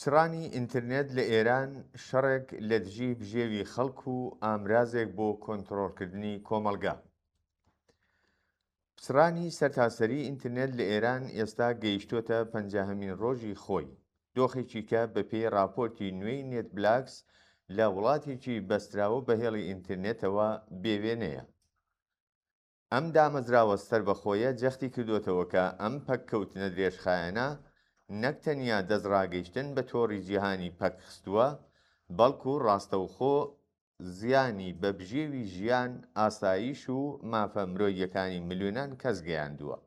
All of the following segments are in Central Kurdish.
پچڕانی ئینترنێت لە ئێران شەڕێک لەدژی بژێوی خەڵک و ئامرازێک بۆ کۆنتڕۆڵکردنی کۆمەڵگا. پچڕانی سەرتاسەری ئینترنێت لە ئێران ئێستا گەیشتۆتە پەنجاهەمین ڕۆژی خۆی، دۆخێکی کە بەپێی ڕاپۆرتی نوێی نێتبلاکس لە وڵاتێکی بەستراوە بە هێڵی ئینترنێتەوە بێوێنەیە. ئەم دامەزراوە سەربەخۆیە جەختی کردۆتەوە کە ئەم پەککەوتنە درێژخایەنە نەک تەنیا دەستڕاگەیشتن بە تۆڕی جیهانی پەک خستووە، بەڵکو ڕاستەوخۆ زیانی بە بژێوی ژیان، ئاسایش و مافە مرۆییەکانی ملیۆنان کەس گەیاندووە.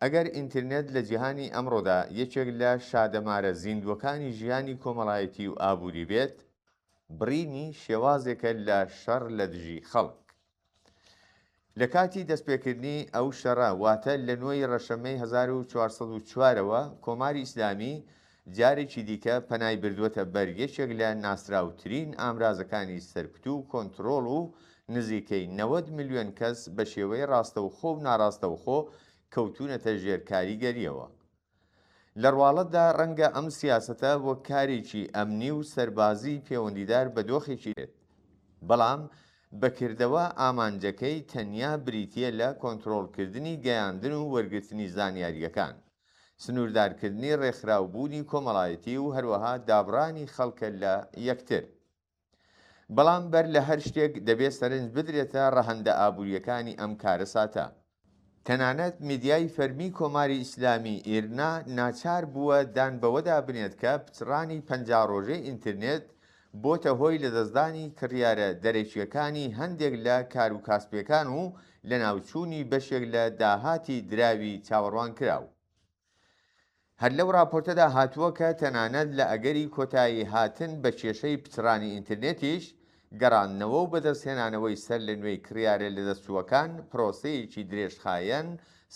ئەگەر ئینترنێت لە جیهانی ئەمڕۆدا یەکێک لە شادەمارە زیندووەکانی ژیانی کۆمەڵایەتی و ئابووری بێت، بڕینی شێوازێکە لە شەڕ لە دژی خەڵک. لە کاتی دەستپێکردنی ئەو شەڕە، واتە لە نۆ ی ڕەشەمەی 1404 ەوە، کۆماری ئیسلامی جارێکی دیکە پەنای بردووەتە بەر یەکێک لە ناسراوترین ئامرازەکانی سەرکوت و کۆنترۆڵ و نزیکەی 90 ملیۆن کەس بە شێوەی ڕاستەوخۆ و ناڕاستەوخۆ کەوتوونەتە ژێر کاریگەرییەوە. لە ڕواڵەتدا ڕەنگە ئەم سیاسەتە وەک کارێکی ئەمنی و سەربازی پێوەندیدار بە دۆخێکی بێت، بەڵام بە کردەوە ئامانجەکەی تەنیا بریتییە لە کۆنترۆڵکردنی گەیاندن و وەرگرتنی زانیارییەکان، سنووردارکردنی ڕێکخراوبوونی کۆمەڵایەتی و هەروەها دابڕانی خەڵکە لە یەکتر. بەڵام بەر لە هەر شتێک دەبێ سەرنج بدرێتە ڕەهەندە ئابوورییەکانی ئەم کارەساتە. تەنانەت میدیای فەرمی کۆماری ئیسلامی ئیرنا ناچار بووە دان بەوەدا بنێت کە پچڕانی 50 ڕۆژەی ئینترنێت بۆتە هۆی لەدەستدانی کڕیارە دەرەکییەکانی هەندێک لە کاروکاسپییەکان و لەناوچوونی بەشێک لە داهاتی دراوی چاوەڕوانکراو. هەر لەو راپۆرتەدا هاتووە کە تەنانەت لە ئەگەری کۆتایی هاتن بە کێشەی پچڕانی ئینترنێتیش، گەڕاندنەوە و بەدەستهێنانەوەی سەرلەنوێی کڕیارە لەدەستچووەکان پرۆسەیەکی درێژخایەن،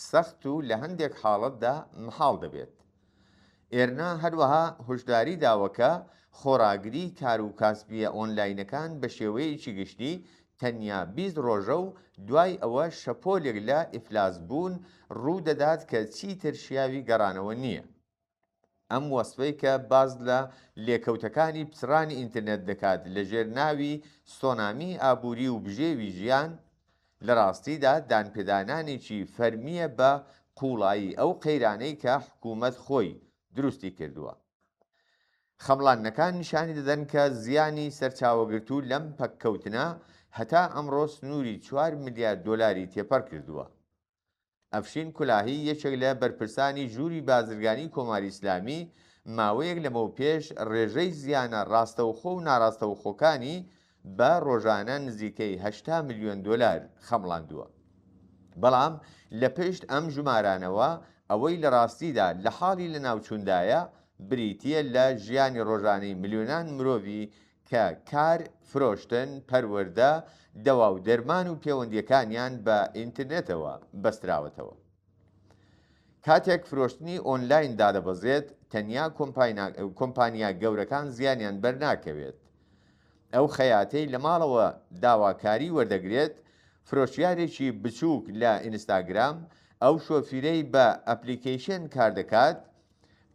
سەخت و لە هەندێک حاڵەتدا مەحاڵ دەبێت. ئێرنا هەروەها هۆشداری داوە کە خۆڕاگری کار و کاسبییە ئۆنلاینەکان بە شێوەیەکی گشتی تەنیا 20 ڕۆژە و دوای ئەوە شەپۆلێک لە ئیفلاسبوون ڕوو دەدات کە چیتر شیاوی گەڕانەوە نییە. ئەم وەسفەی کە باس لە لێکەوتەکانی پچڕانی ئینترنێت دەکات لەژێر ناوی سۆنامی ئابووری و بژێوی ژیان، لە ڕاستیدا دانپێدانانێکی فەرمییە بە قووڵایی ئەو قەیرانەی کە حکوومەت خۆی دروستی کردووە. خەمڵاندنەکان نیشانی دەدەن کە زیانی سەرچاوەگرتوو لەم پەککەوتنە هەتا ئەمڕۆ سنووری چوار ملیار دۆلاری تێپەڕ کردووە. ئەفشین کولاهی یەکێک لە بەرپرسانی ژووری بازرگانی کۆماری ئیسلامی ماوەیەک لەمەوپێش ڕێژەی زیانە ڕاستەوخۆ و ناڕاستەوخۆکانی بە ڕۆژانە نزیکەی 80 ملیۆن دۆلار خەمڵاندووە. بەڵام لە پشت ئەم ژمارانەوە ئەوەی لە ڕاستیدا لە حاڵی لەناوچووندایە بریتییە لە ژیانی ڕۆژانەی ملیۆنان مرۆڤی کە کار، فرۆشتن، پەروەردە، دەوا و دەرمان و پێوەندییەکانیان بە ئینترنێتەوە بەستراوەتەوە. کاتێک فرۆشتنی ئۆنلاین دادەبەزێت، تەنیا کۆمپانیا گەورەکان زیانیان بەرناکەوێت. ئەو خەیاتەی لە ماڵەوە داواکاری وەردەگرێت، فرۆشیارێکی بچووک لە ئینستاگرام، ئەو شۆفیرەی بە ئەپلیکەیشن کاردەکات،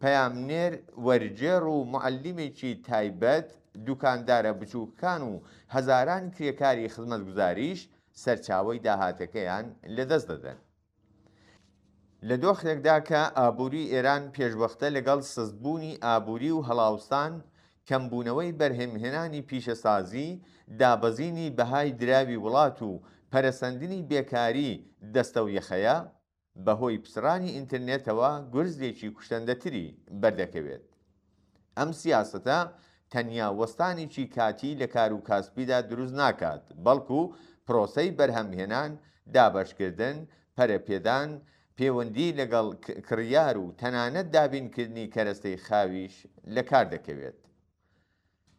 پەیامنێر، وەرگێڕ و موعەلیمێکی تایبەت، دوکاندارە بچووکەکان و هەزاران کرێکاری خزمەتگوزاریش سەرچاوەی داهاتەکەیان لەدەست دەدەن. لە دۆخێکدا کە ئابووری ئێران پێشوەختە لەگەڵ سستبوونی ئابووری و هەڵاوسان، کەمبوونەوەی بەرهەمهێنانی پیشەسازی، دابەزینی بەهای دراوی وڵات و پەرەسەندنی بێکاری دەستەویەخەیە، بەهۆی پچڕانی ئینترنێتەوە گورزێکی کوشتەندەتری بەردەکەوێت. ئەم سیاسەتە تەنیا وەستانێکی کاتی لە کار و کاسپیدا دروست ناکات، بەڵکو پرۆسەی بەرهەمهێنان، دابەشکردن، پەرەپێدان، پێوەندی لەگەڵ کڕیار و تەنانەت دابینکردنی کەرەستەی خاویش لەکار دەکەوێت.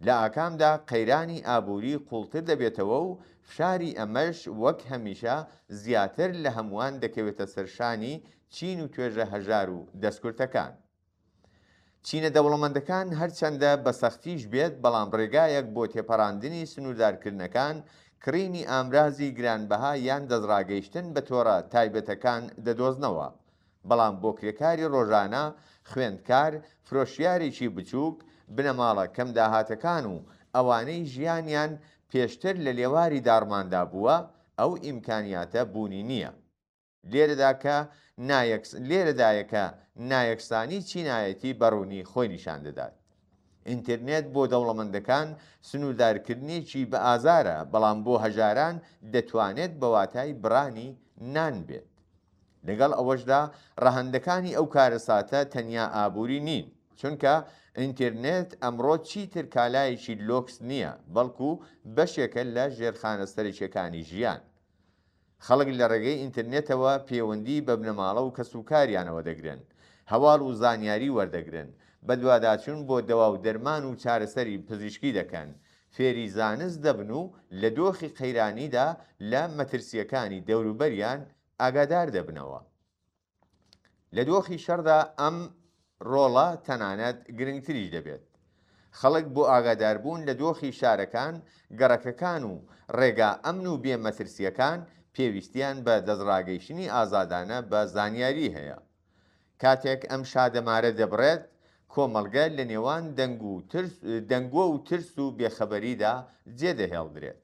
لە ئاکامدا قەیرانی ئابووری قووڵتر دەبێتەوە و فشاری ئەمەش وەک هەمیشە زیاتر لە هەمووان دەکەوێتە سەر شانی چین و توێژە هەژار و دەستکورتەکان. چینە دەوڵەمەندەکان هەرچەندە بە سەختیش بێت بەڵام ڕێگایەک بۆ تێپەڕاندنی سنووردارکردنەکان، کڕینی ئامرازی گرانبەها یان دەستڕاگەیشتن بە تۆڕە تایبەتەکان دەدۆزنەوە، بەڵام بۆ کرێکاری ڕۆژانە خوێندکار، فرۆشیارێکی بچووک، بنەماڵە کەمداهاتەکان و ئەوانەی ژیانیان پێشتر لە لێواری داڕماندا بووە، ئەو ئیمکانیاتە بوونی نییە. لێرەدا کە نایەکس لێرەدایە کە نایەکسانی چینایەتی بە ڕوونی خۆی نیشان دەدات. ئینترنێت بۆ دەوڵەمەندەکان سنووردارکردنێکی بە ئازارە، بەڵام بۆ هەژاران دەتوانێت بە واتای بڕانی نان بێت. لەگەڵ ئەوەشدا ڕەهەندەکانی ئەو کارەساتە تەنیا ئابووری نین، چونکە ئینترنێت ئەمڕۆ چیتر کالایەکی لۆکس نییە، بەڵکو بەشێکە لە ژێرخانە سەرەکییەکانی ژیان. خەڵک لە ڕێگەی ئینترنێتەوە پێوەندی بە بنەماڵە و کەسوکاریانەوە دەگرن، هەواڵ و زانیاری وەردەگرن، بەدواداچوون بۆ دەوا و دەرمان و چارەسەری پزیشکی دەکەن، فێری زانست دەبن و لە دۆخی قەیرانیدا لە مەترسییەکانی دەوروبەریان ئاگادار دەبنەوە. لە دۆخی شەڕدا ئەم ڕۆڵە تەنانەت گرنگتریش دەبێت. خەڵک بۆ ئاگاداربوون لە دۆخی شارەکان، گەڕەکەکان و ڕێگا ئەمن و بێ مەترسییەکان پێویستیان بە دەستڕاگەیشتنی ئازادانە بە زانیاری هەیە. کاتێک ئەم شادەمارە دەبڕێت، کۆمەڵگە لە نێوان دەنگ و ترس، دەنگۆ و ترس و بێخەبەریدا جێدەهێڵدرێت.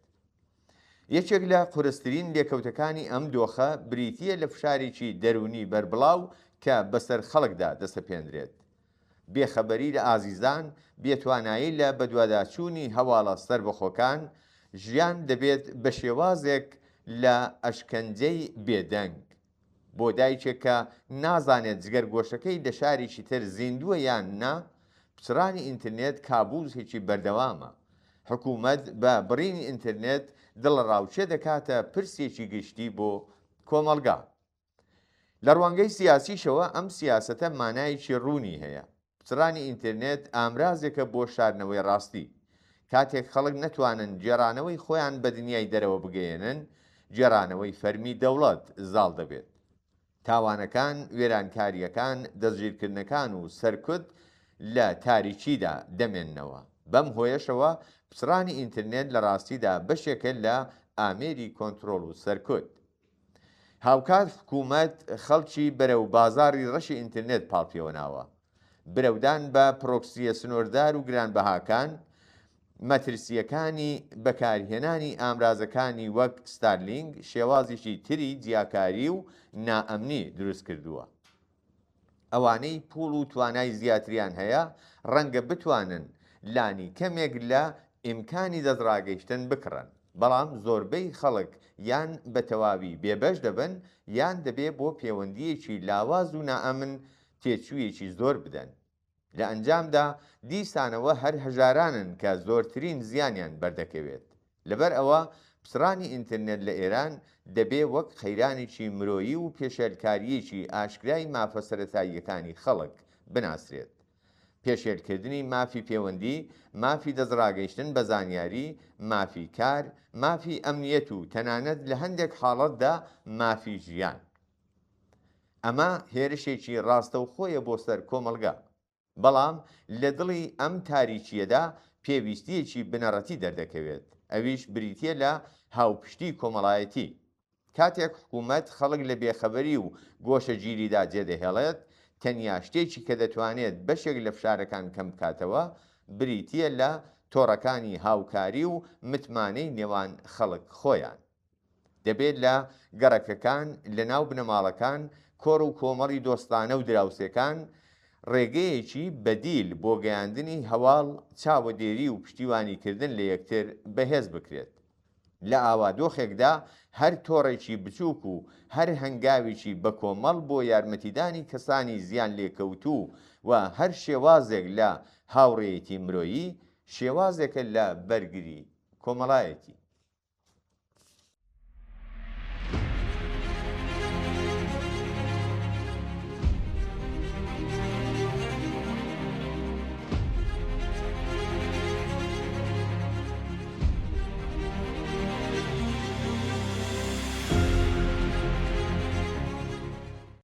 یەکێک لە قورسترین لێکەوتەکانی ئەم دۆخە بریتییە لە فشارێکی دەروونی بەربڵاو کە بەسەر خەڵکدا دەسەپێنرێت. بێخەبەری لە ئازیزان، بێتوانایی لە بەدواداچوونی هەواڵە سەربەخۆکان، ژیان دەبێت بە شێوازێک لە ئەشکەنجەی بێدەنگ. بۆ دایکێک کە نازانێت جگەرگۆشەکەی لە شارێکی تر زیندووە یان نا، پچڕانی ئینترنێت کابووسێکی بەردەوامە. حکوومەت بە بڕینی ئینترنێت دڵەڕاوکێ دەکاتە پرسێکی گشتی بۆ کۆمەڵگا. لە ڕوانگەی سیاسیشەوە ئەم سیاسەتە مانایەکی ڕوونی هەیە. پچڕانی ئینترنێت ئامرازێکە بۆ شاردنەوەی ڕاستی. کاتێک خەڵک نەتوانن گێڕانەوەی خۆیان بە دنیای دەرەوە بگەیەنن، گێڕانەوەی فەرمی دەوڵەت زاڵ دەبێت. تاوانەکان، وێرانکارییەکان، دەستگیرکردنەکان و سەرکوت لە تاریکیدا دەمێننەوە. بەم هۆیەشەوە پچڕانی ئینترنێت لە ڕاستیدا بەشێکە لە ئامێری کۆنترۆڵ و سەرکوت. هاوکات حکوومەت خەڵکی بەرەو بازاڕی ڕەشی ئینترنێت پاڵپێوەناوە. برەودان بە پرۆکسییە سنووردار و گرانبەهاکان، مەترسییەکانی بەکارهێنانی ئامرازەکانی وەک ستارلینک شێوازێکی تری جیاکاری و نائەمنی دروستکردووە. ئەوانەی پوڵ و توانای زیاتریان هەیە ڕەنگە بتوانن لانی کەمێک لە ئیمکانی دەستڕاگەیشتن بکڕن، بەڵام زۆربەی خەڵک یان بە تەواوی بێبەش دەبن یان دەبێ بۆ پێوەندییەکی لاواز و نائەمن تێچوویەکی زۆر بدەن. لە ئەنجامدا دیسانەوە هەر هەژارانن کە زۆرترین زیانیان بەردەکەوێت. لەبەر ئەوە پچڕانی ئینترنێت لە ئێران دەبێ وەک قەیرانێکی مرۆیی و پێشێلکارییەکی ئاشکرای مافە سەرەتاییەکانی خەڵک بناسرێت. پێشێلکردنی مافی پێوەندی، مافی دەستڕاگەیشتن بە زانیاری، مافی کار، مافی ئەمنییەت و تەنانەت لە هەندێک حاڵەتدا مافی ژیان. ئەمە هێرشێکی ڕاستەوخۆیە بۆ سەر کۆمەڵگا. بەڵام لە دڵی ئەم تاریکییەدا پێویستییەکی بنەڕەتی دەردەکەوێت، ئەویش بریتییە لە هاوپشتی کۆمەڵایەتی. کاتێک حکوومەت خەڵک لە بێخەبەری و گۆشەگیریدا جێدەهێڵێت، تەنیا شتێکی کە دەتوانێت بەشێک لە فشارەکان کەم بکاتەوە، بریتییە لە تۆڕەکانی هاوکاری و متمانەی نێوان خەڵک خۆیان. دەبێت لە گەڕەکەکان، لە ناو بنەماڵەکان، کۆڕ و کۆمەڵی دۆستانە و دراوسێکان، ڕێگەیەکی بەدیل بۆ گەیاندنی هەواڵ، چاوەدێری و پشتیوانیکردن لە یەکتر بەهێز بکرێت. لە ئاوا دۆخێکدا هەر تۆڕێکی بچووک و هەر هەنگاوێکی بەکۆمەڵ بۆ یارمەتیدانی کەسانی زیانلێکەوتوو و هەر شێوازێک لە هاوڕێیەتی مرۆیی، شێوازێکە لە بەرگری کۆمەڵایەتی.